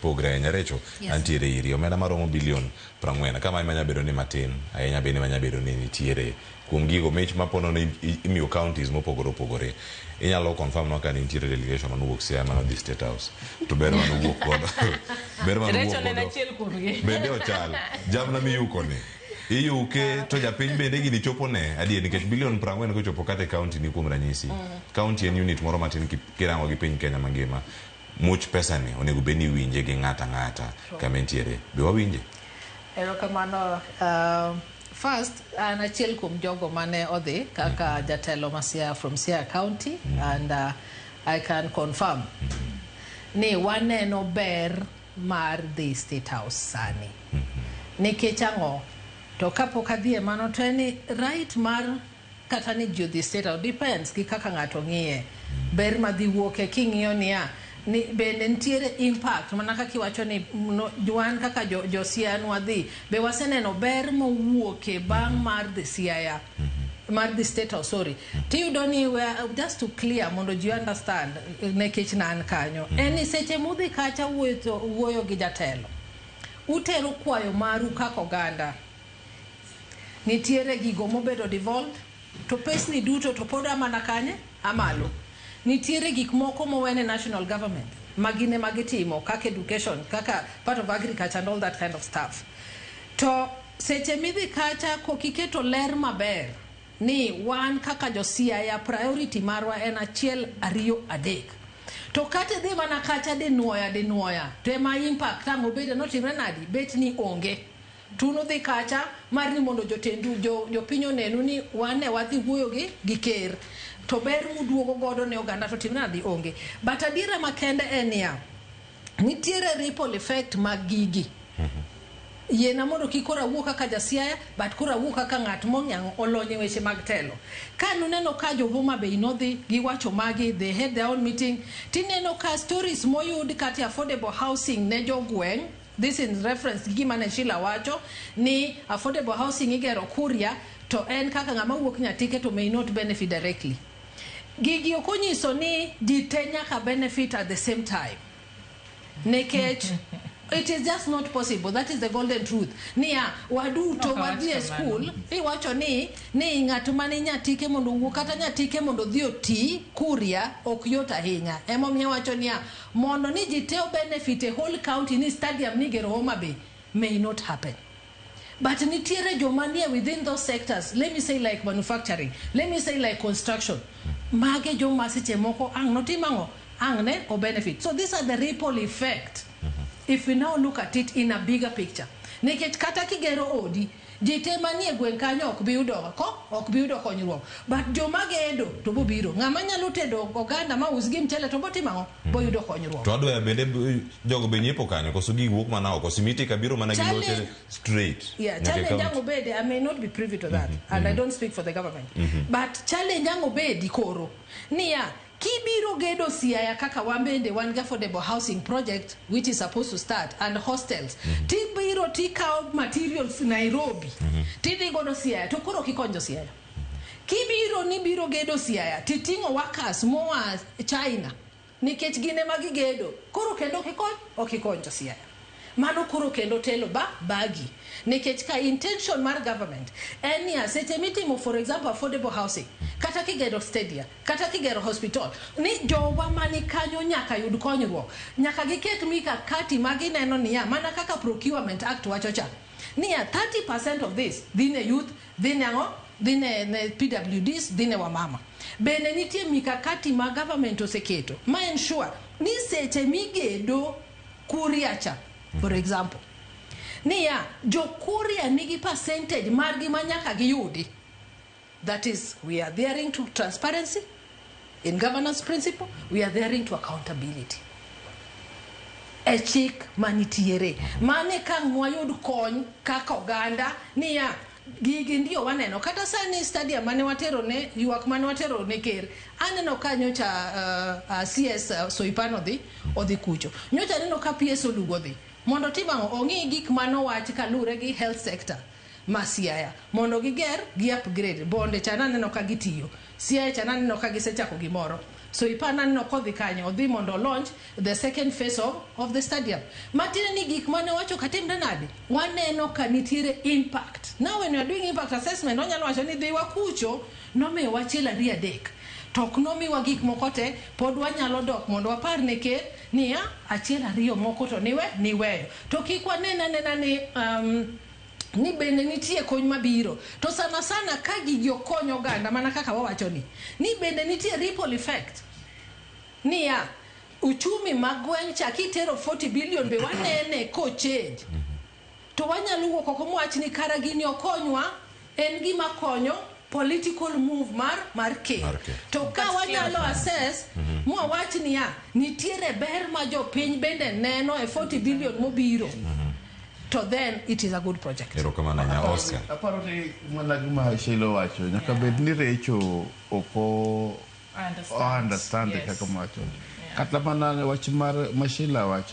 pogre ahinya. Recho, antiere iri. Omenda maromo bilion 40. Kama ema nyalo bedo ni matin ahinya bende manya bedo ni nitiere kuom gigo mich ma ponono imiyo counties mopogore opogore. Inyalo confirm nwa ka nitiere delegation manowuok Siaya manodhi State House. To ber manowuok godo. Ber manowuok Rachel en godo. achiel kuomgi. Bende ochal. Jamna miyuko ni. Iyuke to japiny bende gini chopo ne adier nikech bilion 40 kochopo kata e county ni kuom ranyisi. County en unit moro matin kirango gi piny Kenya mangima. Much pesa ni onego bed ni iwinje gi ng'ata ang'ata kama entiere. Be wawinje? Erokamano. First, an achiel kuom jogo mane odhi kaka jatelo ma Siaya from Siaya County and I can confirm ni waneno ber mar dhi State House sani. Nikech ang'o? To kapok adhi e mano to en ni right mar kata ni ji odhi State House depends gi kaka ng'ato ng'iye. Ber madhi wuoke king'iyo niya ni bende nitiere impact mana kaka iwacho ni no, wan kaka jo Siaya nwadhi be waseneno ber mowuoke bang' mar dhi Siaya mar dhi State House, sorry. Tiyudo ni just to clear mondo ji understand nikech ne an kanyo en ni seche mudhi kacha wuoyo gi jatelo utero kwayo maru kaka oganda nitiere gigo mobedo devolved to pesni duto to pod amana kanye amalo nitiere gik moko mowene national government ma gin ema gitimo kaka education, kaka part of agriculture and all that kind of stuff. To seche midhi kacha kokiketo ler maber ni wan kaka jo Siaya priority marwa en achiel, ariyo, adek, to kata idhi mana kacha dinuoya dinuoya to ema impact ang' obede notimre nadi bet ni onge tunudhi kacha mar ni mondo jotendu jopiny onenu ni wan ne wadhi wuoyo gi ker to ber muduogo godo ne oganda to timre nadi onge. But adiera makende en niya, nitiere ripple effect mag gigi. Yiena mondo kik koro awuo kaka ja Siaya, but koro awuo kaka ng'at mong'ang olony e weche mag telo. Ka nuneno ka jo Homa Bay nodhi giwacho magi, they had their own meeting, tineno ka stories moyud kata affordable housing ne jogweng', this in reference gi gima ne Sheila wacho ni affordable housing igero Kuria to en kaka ng'ama wuok Nyatike to may not benefit directly. Gigi ok onyiso ni ji te nyaka benefit at the same time. Nikech it is just not possible. That is the golden truth. Niya, waduto Ok awach wadhi e kamano. school, iwacho ni ng'at mane Nyatike mondo owuok kata Nyatike mondo odhi oti Kuria ok yot ahinya. Emomiyo awacho niya, mondo ni ji te benefit e whole county ni stadium ni gero Homa Bay may not happen. But nitiere joma nie within those sectors, let me say like manufacturing, let me say like construction. Mage joma seche moko ang' notim ang'o? Ang' ne o benefit. So these are the ripple effect. If we now look at it in a bigger picture. Nikech kata kigero odi, ji te manie gweng' kanyo ok bi yudo ko, ok bi yudo konyruok. But joma gedo to bobiro. Ng'ama nyalo tedo oganda ma us gi mchele to botimo ang'o? Boyudo konyruok. To adwaya bende jogo be nyiepo kanyo koso gigi wuok mana oko simiti ka biro mana gi loche straight. Yeah, nyaka e challenge county. ang' obede, I may not be privy to that, and I don't speak for the government. But challenge ang' obedi koro, niya, kibiro gedo Siaya kaka wan bende wan gi affordable housing project which is supposed to start and hostels. Tibiro tikawo materials Nairobi, tidhi godo Siaya, to koro kikonjo Siaya. Kibiro ni biro gedo Siaya, titing'o workers moa China, nikech gin ema gigedo, koro kendo ok ikonjo Siaya. Mano koro kendo telo ba bagi nikech ka intention mar government en niya seche mitimo, for example, affordable housing kata kigero stadia kata kigero hospital ni jowa mani kanyo nyaka yud konyruok, nyaka giket mikakati ma gineno niya mana kaka Procurement Act wacho cha niya 30% of this dhi ne youth, dhi ne ang'o, dhi ne PWDs, dhi ne wamama. Bende nitie mikakati ma government oseketo ma ensure ni seche migedo Kuria cha, for example, niya jo Kuria nigi percentage margi ma nyaka giyudi. That is, we are adhering to transparency in governance principle, we are adhering to accountability e chik manitiere. Mane ka wayud kony kaka oganda niya gigi ndio waneno kata sani stadium mane watero ne ywak mane watero ne ker aneno ka nyocha CS Soipan odhi kucho, nyocha aneno ka PS Olugo odhi mondo otim ang'o, ong'i gik manowach kalure gi health sector ma Siaya mondo giger gi upgrade bonde cha naneno ka gitiyo Siaya cha naneno ka gisechako gimoro. So ipana ni ok odhi kanyo, odhi mondo launch the second phase of the stadium. Matiende ni gik mane wacho katimre nade, waneno ka nitiere impact. Now when you are doing impact assessment, onyalo wacho ni dhi wakucho nomiyo achiel ariyo adek to ok nomiwa gik moko te, pod wanyalo dok mondo wapar ne ker niya achiel ariyo moko to niwe niweyo to kik wanen anena ni ni bende nitie kony mabiro to sana sana ka gigi okonyo oganda mana kaka wawacho ni bende nitie ripple effect niya uchumi mag gweng' cha kitero 40 billion be wanene ko change to wanyalo wuok oko mwach ni kara gini okonywa en gima konyo political move mar ker. Mar ker. To ka wanyalo assess mwawach niya nitiere ber ma jopiny bende neno e 40 billion mobiro, to then it is a good project. Erokamano ahinya, Oscar. Aparo ni mana gima Sheila owacho nyaka bed ni Recho ok o I understand. Understand Yes. kaka mawacho kata mana wach mar ma Sheila wacho.